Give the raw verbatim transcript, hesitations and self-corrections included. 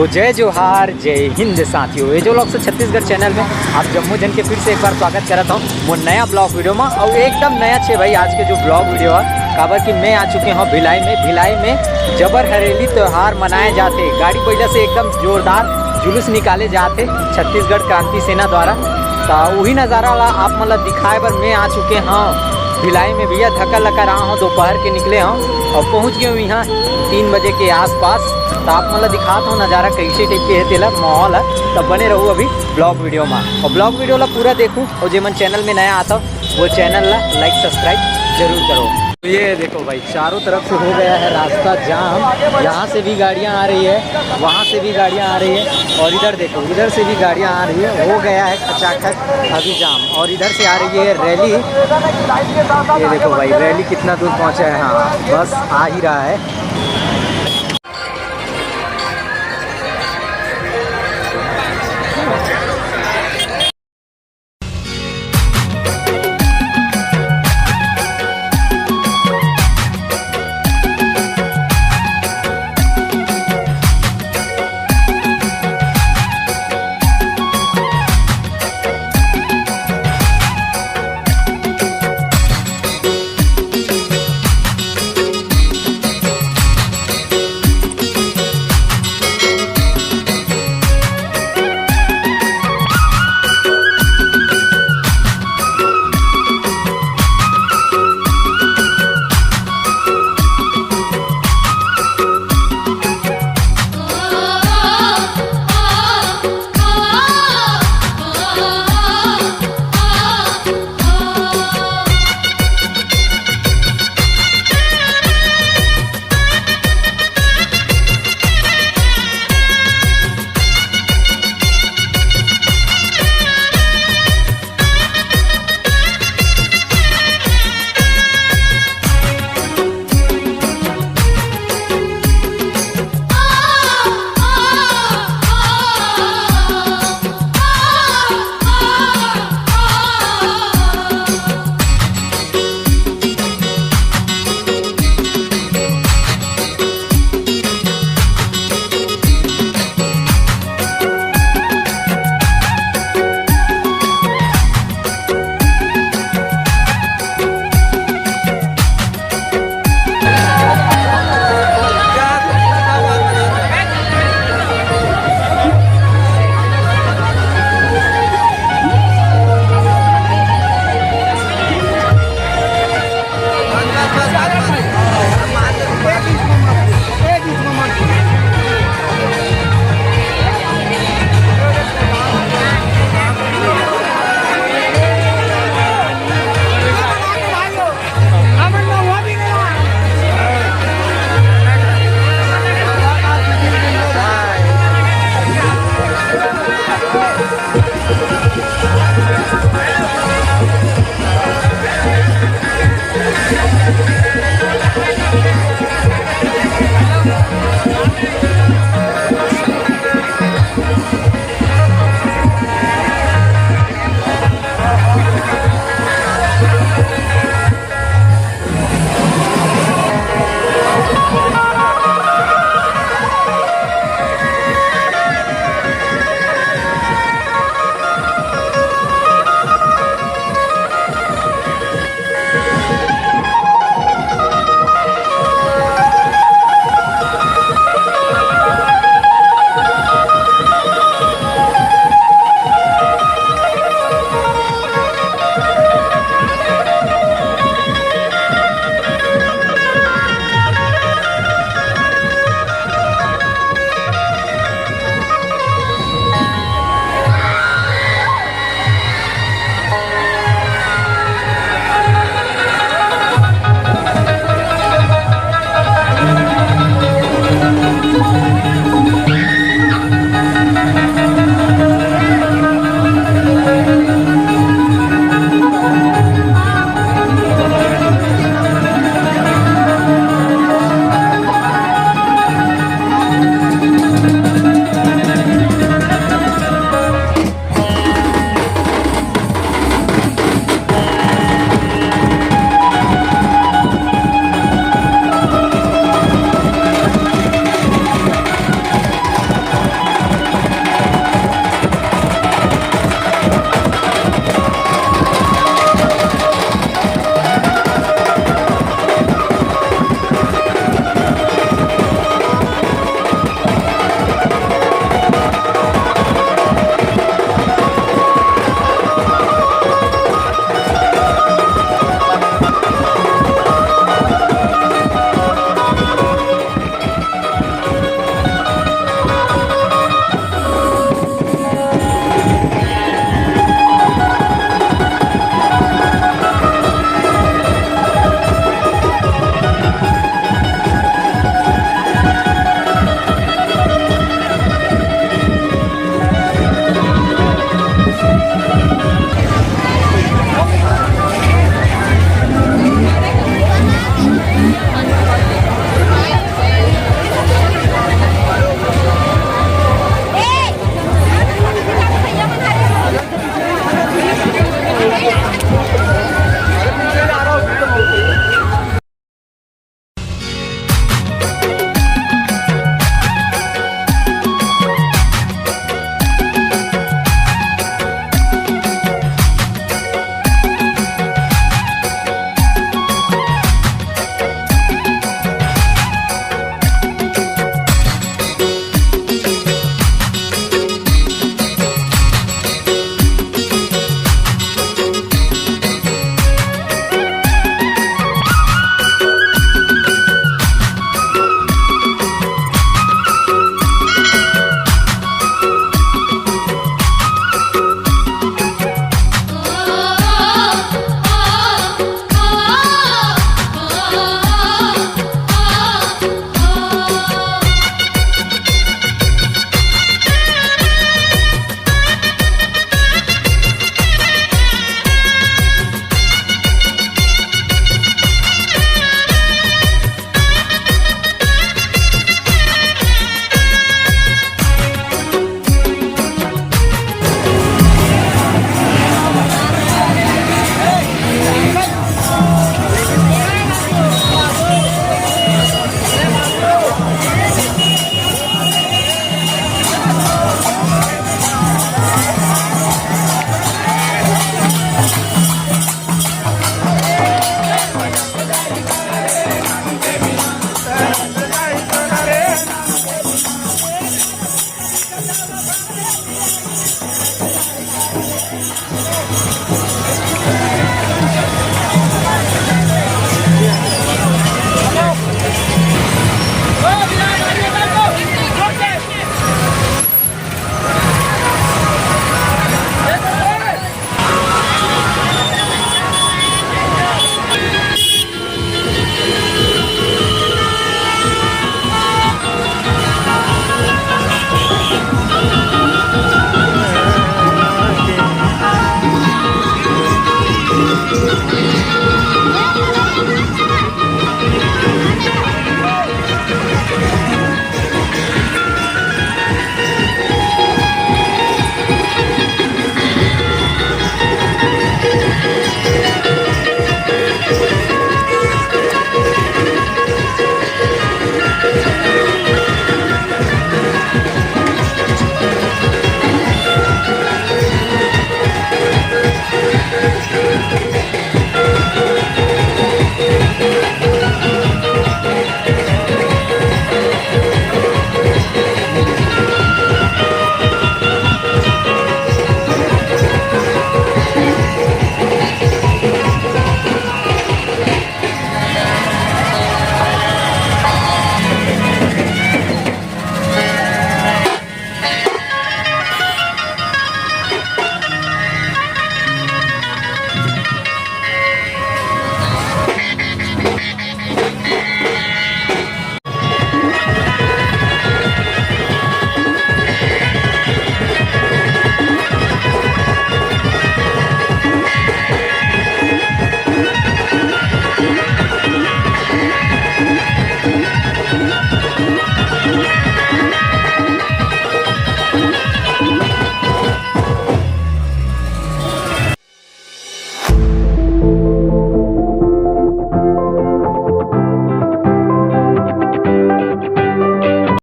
तो जय जोहार, जय हिंद साथियों। एजो Vlogs छत्तीसगढ़ चैनल में आप जम्मो झन के फिर से एक बार स्वागत करत हूँ मोर नया ब्लॉग वीडियो में। और एकदम नया छे भाई आज के जो ब्लॉग वीडियो है, काबर कि मैं आ चुके हूँ भिलाई में। भिलाई में जबर हरेली त्यौहार मनाए जाते, गाड़ी बइला से एकदम जोरदार जुलूस निकाले जाते छत्तीसगढ़ क्रांति सेना द्वारा। तो वही नज़ारा ला आप मन ला दिखाए बर मैं आ चुके हूँ भिलाई में भैया। धक्का लकर आ हूँ, दोपहर के निकले हूँ और पहुँच गए हूँ यहाँ तीन बजे के आसपास। तो आप मन ला दिखात हूँ नज़ारा कैसे टाइप के है तेला माहौल है। तो बने रहू अभी ब्लॉग वीडियो में और ब्लॉग वीडियो ला पूरा देखू। और जे मन चैनल में नया आता हो वो चैनल ला लाइक सब्सक्राइब जरूर करो। तो ये देखो भाई, चारों तरफ से हो गया है रास्ता जाम। यहाँ से भी गाड़ियाँ आ रही है, वहाँ से भी गाड़ियाँ आ रही है और इधर देखो, इधर से भी गाड़ियाँ आ रही है। हो गया है खचाखच अभी जाम। और इधर से आ रही है रैली। ये देखो भाई, रैली कितना दूर पहुँचा है। हाँ, बस आ ही रहा है।